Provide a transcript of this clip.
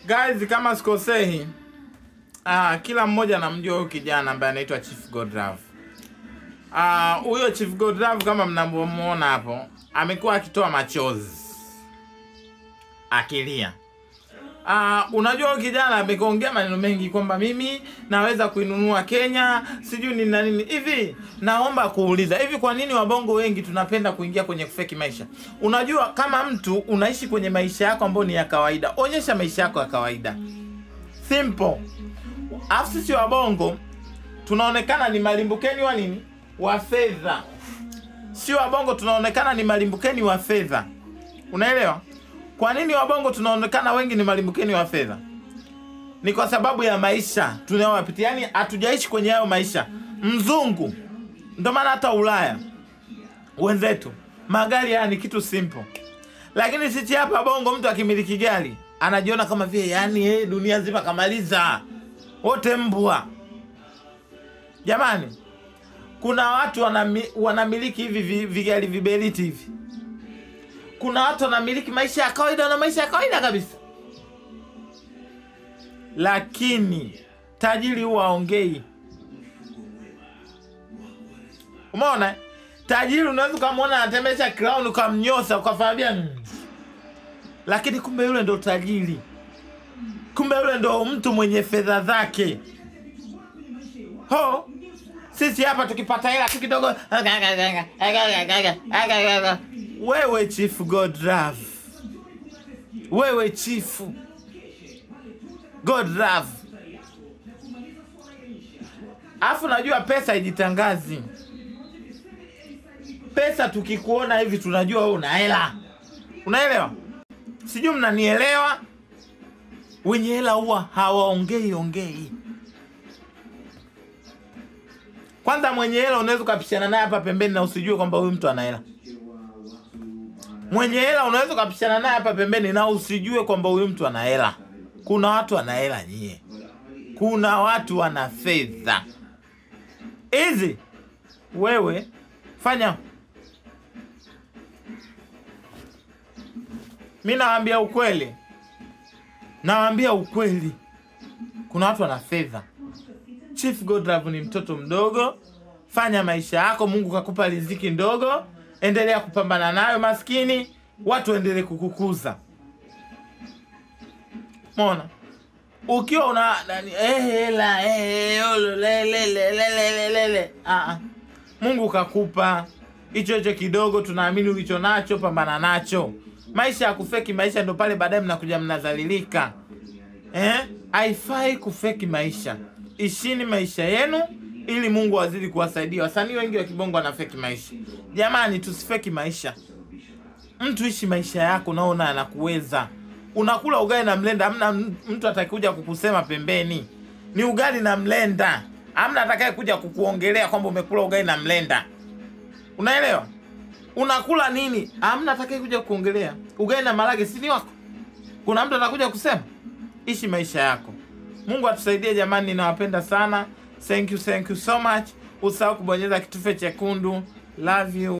Guys, kama sikosei, kila mmoja anamjua huyu kijana ambaye anaitwa Chief Godlove. Huyo Chief Godlove kama mnavyomuona hapo, amekuwa akitoa machozi akilia. Unajua huyu kijana ameongea maneno mengi kwamba mimi naweza kuinunua Kenya, sijui ni na nini. Hivi naomba kuuliza, hivi kwa nini wabongo wengi tunapenda kuingia kwenye kufeki maisha? Unajua kama mtu unaishi kwenye maisha yako ambayo ni ya kawaida, onyesha maisha yako ya kawaida. Simple. Alafu sisi wabongo tunaonekana ni malimbukeni wa nini? Wa fedha. Si wabongo tunaonekana ni malimbukeni wa fedha. Unaelewa? Kwa nini wabongo tunaonekana wengi ni malimbukeni wa fedha? Ni kwa sababu ya maisha tunayopitia. Yaani hatujaishi kwenye hayo maisha. Mzungu, ndio maana hata Ulaya wenzetu magari haya ni kitu simple. Lakini sisi hapa bongo mtu akimiliki gari anajiona kama vile yani yeye dunia nzima kamaliza. Wote mbwa. Jamani, kuna watu wanamiliki hivi vigari vibeliti hivi. Kuna watu wanamiliki maisha ya kawaida na maisha ya kawaida kabisa. Lakini tajiri huwa haongei. Umeona? Tajiri unaweza ukamwona anatembesha crown ukamnyosa ukafahamia. Lakini kumbe yule ndo tajiri. Kumbe yule ndo mtu mwenye fedha zake. Ho, sisi hapa tukipata hela tu kidogo. Wewe Chief Godlove. Wewe Chief Godlove. Afu najua pesa haijitangazi. Pesa tukikuona hivi tunajua wewe una hela. Unaelewa? Sijui mnanielewa? Wenye hela huwa hawaongei ongei. Kwanza mwenye hela unaweza ukapishana naye hapa pembeni na usijue kwamba huyu mtu ana hela. Mwenye hela unaweza ukapishana naye hapa pembeni na usijue kwamba huyu mtu ana hela. Kuna watu wana hela nyie. Kuna watu wana fedha. Hizi wewe fanya. Mimi nawaambia ukweli. Nawaambia ukweli. Kuna watu wana fedha. Chief Godlove ni mtoto mdogo. Fanya maisha yako, Mungu kakupa riziki ndogo. Endelea kupambana nayo maskini, watu endelee kukukuza. Umeona? Ukiwa una hela le le le le le le. Mungu kakupa hicho hicho kidogo, tunaamini ulicho nacho, pambana nacho. Maisha ya kufeki maisha ndo pale baadaye mnakuja mnadhalilika. Haifai kufeki maisha. Ishini maisha yenu ili Mungu azidi kuwasaidia. Wasanii wengi wa kibongo wanafeki maisha. Jamani, tusifeki maisha. Mtu ishi maisha yako naona anakuweza. Unakula ugali na mlenda, hamna mtu atakayekuja kukusema pembeni. Ni ugali na mlenda. Hamna atakayekuja kukuongelea kwamba umekula ugali na mlenda. Unaelewa? Unakula nini? Hamna atakayekuja kukuongelea. Ugali na marage si ni wako? Kuna mtu atakuja kusema? Ishi maisha yako. Mungu atusaidie jamani, ninawapenda sana. Thank you so much. Usahau kubonyeza kitufe chekundu. Love you.